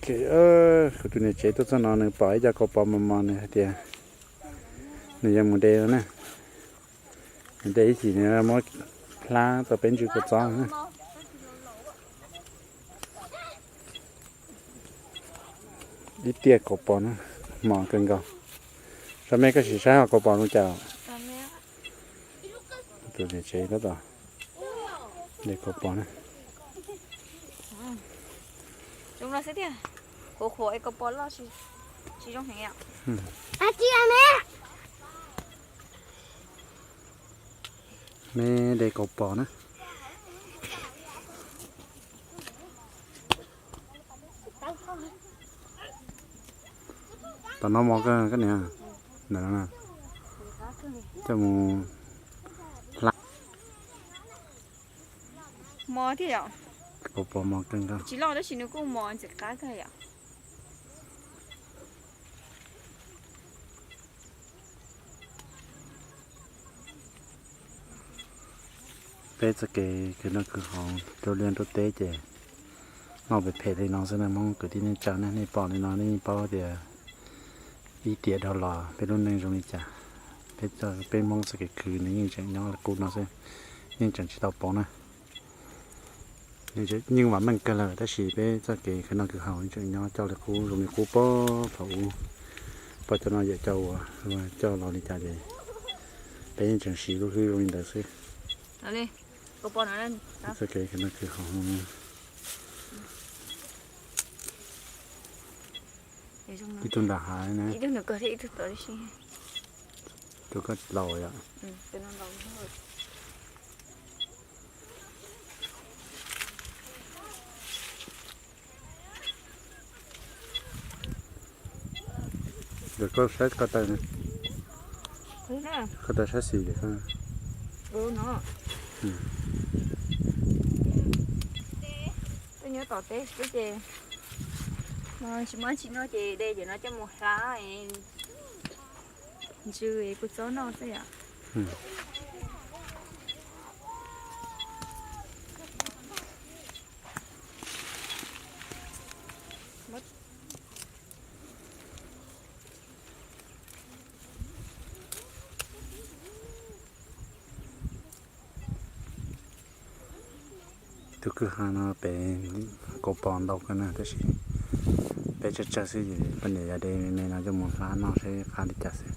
Kuv tus niam tsev tuaj txog no nws pom ib co kaus pos mos mos nws hais tias nws yuav mus de no na. Nws de ib chim nws muab hlab tau peb ntsw kua txob na. Ib tiaj kaus pos na, mos kawg nkaus. Sab me koj sim saib ho kaus pos zoo cas. Tus niam tsev tab tom de kaus pos na. Me de kaus pos na. Tom no mos kawg koj niam. Ntawm no na. Coj mus hlab. Mos thiab yom. Kaus pos mos kawg nkaus. Tsis loj tab sis nws kuj mos ntxim qab kawg yom. Peb txoj kev khwv noj khwv haus rau liaj rau teb ces noj phem phem li no xwb na Hmoob kwv tij neej tsa, nej pom li no nej yeej paub tias ib tiam dhau los peb lub neej zoo li cas. Peb, peb Hmoob txoj kev khwv nws yeej tseem nyob li qub no xwb, yeej tseem tsis tau pauv na. Yeej vam meej kawg lawm tab sis peb txoj kev khwv noj khwv haus yeej tseem nyob coj li qub zoo li qub puag thaum ub. Poj cov no yawm cov uas coj los li cas ces peb yeej tseem siv lub hlwb zoo li ntawd xwb. Txoj kev khwv noj khwv haus. Ib tug nram hav na. Tus koj laus yom. Ntawm koj saib ko taw, ko taw sab xis. Peb nyob tom teb xwb ces tsis muaj tsis noj ces de cov no coj mus hlab ntsw kua txob noj xwb yom. Tus kwj ha no pem kaus pos ntau kawg na tab sis peb tsawg tsawg xwb ces poj niam yog de me me no coj mus hlab noj seb qab li cas xwb.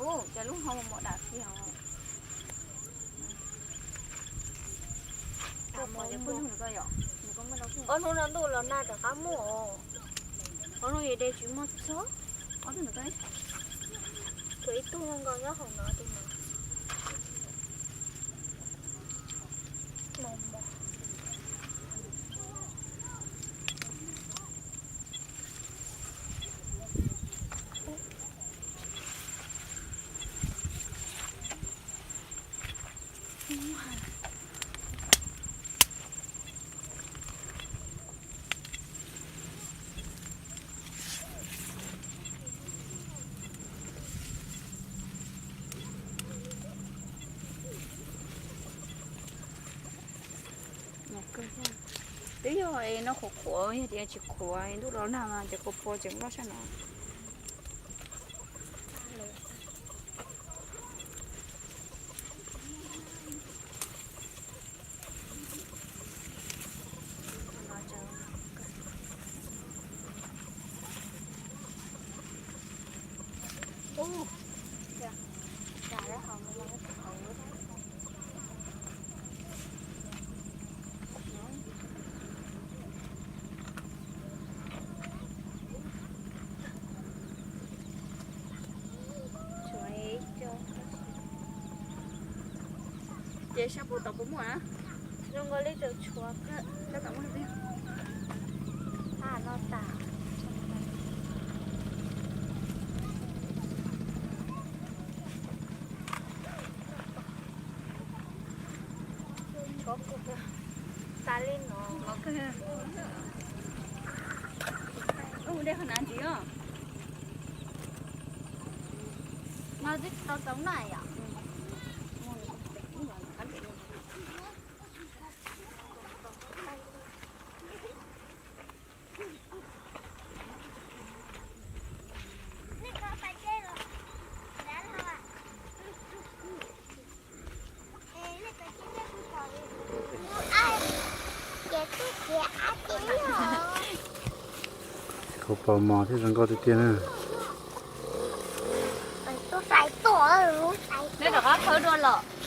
Ua cas lub hau mos dam kiag os. Ob hnub no ntuj los nag rov qab muaj os. Ob hnub de tsis muaj txog. Ob tug no, tus ib tug nkaus nyob hauv no tus no. Twb yog es no qhuav qhuav, yog tias tsis qhuav ntuj los nag mas cov kaus pos tseem loj sab no. Sab puas tau puas muaj na. Zoo nkaus li tseem tshuav kawg. Sab tom muaj. A no tas. Tshuav kuv tas li no. Ub, dej qhov nav ntxiv os. No twb tsis tau txoov na yom. Khaub pos mos thiab zoo nkauj tiag tiag na. Neb rov qab khawb dua los.